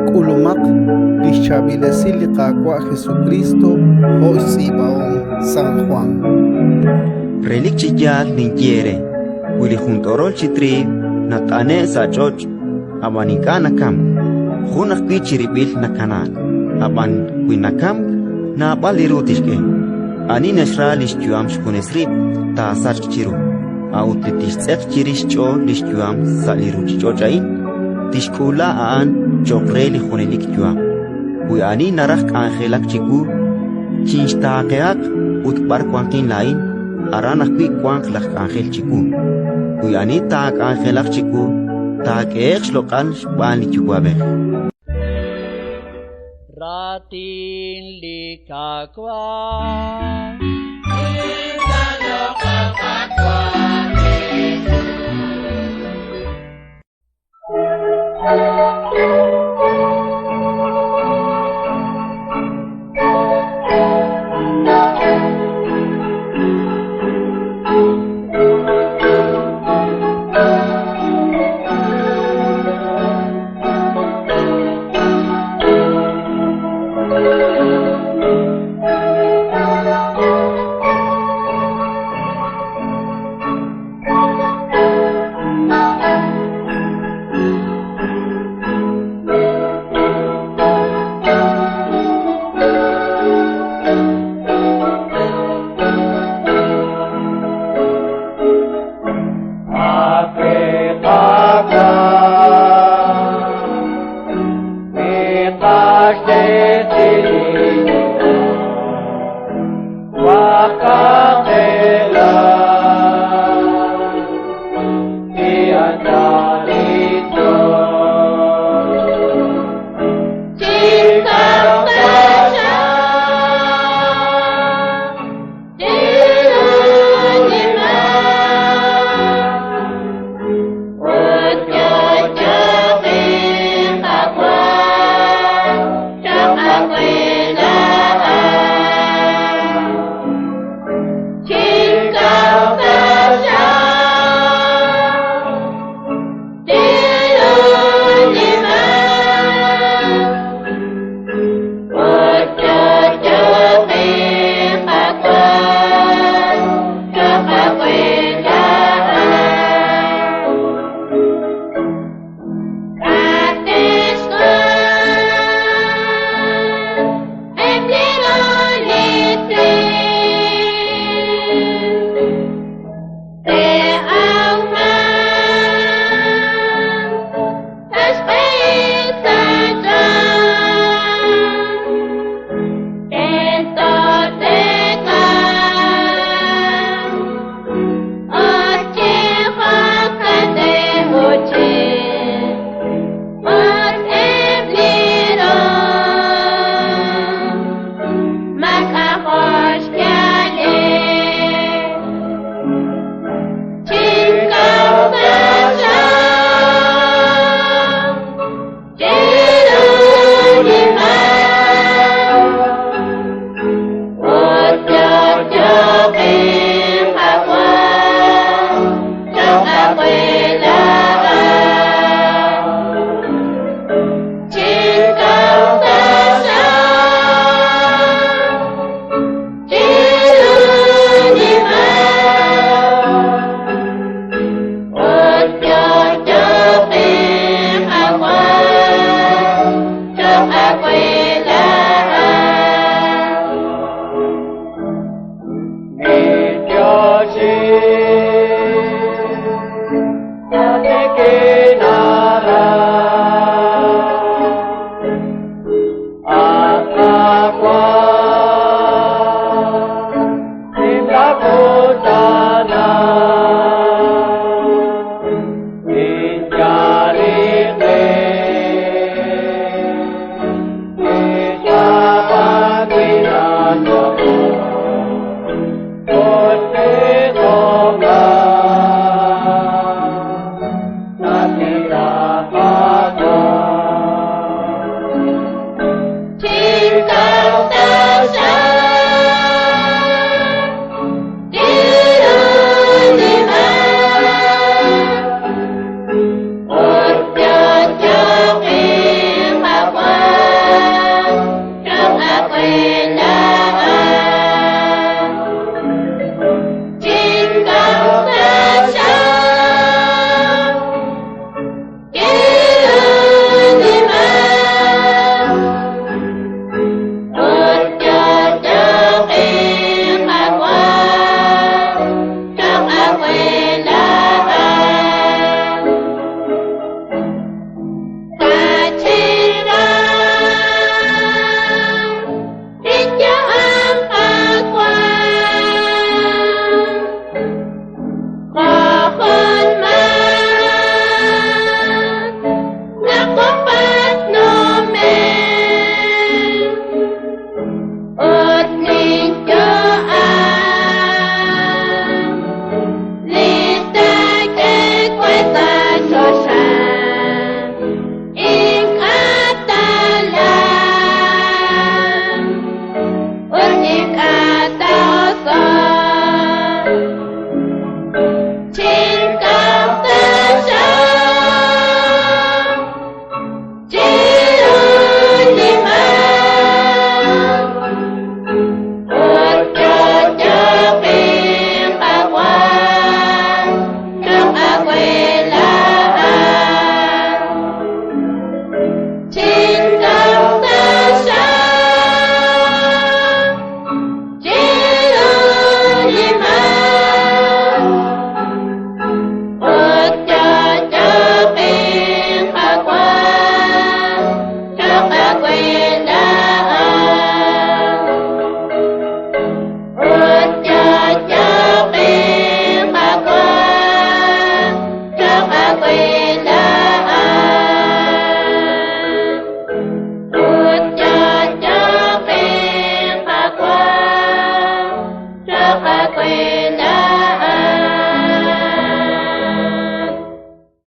K'ulumaq li xchaab'il esil li Qaawa' Jesukriist jo' xtz'iib'ahom San Jwan. Relik chi yaal ninye eere: wi li jun t'orol chi triiw nat'ane'k sa' ch'och', ab'an ink'a' nakamk, jun ajwi' chirib'il nakanaak; ab'an wi nakamk, naab'al li ru tixk'e. Ani naxra li xyu'am xjunes rib', taasachq chiru; a'ut li tixtz'eq chirix xch'ool li xyu'am sa' li ruuchich'och' a'in, tixk'uula a'an cho'q re li junelik yu'am. Wi ani naraj k'anjelak chiwu, chinxtaaqehaq; ut b'ar wanqin laa'in, aran ajwi' wanq laj k'anjel chiwu. Wi ani taak'anjelaq chiwu, taak'ehe'q xloq'al xb'aan li Yuwa'b'ej. Raatin li Qaawa'.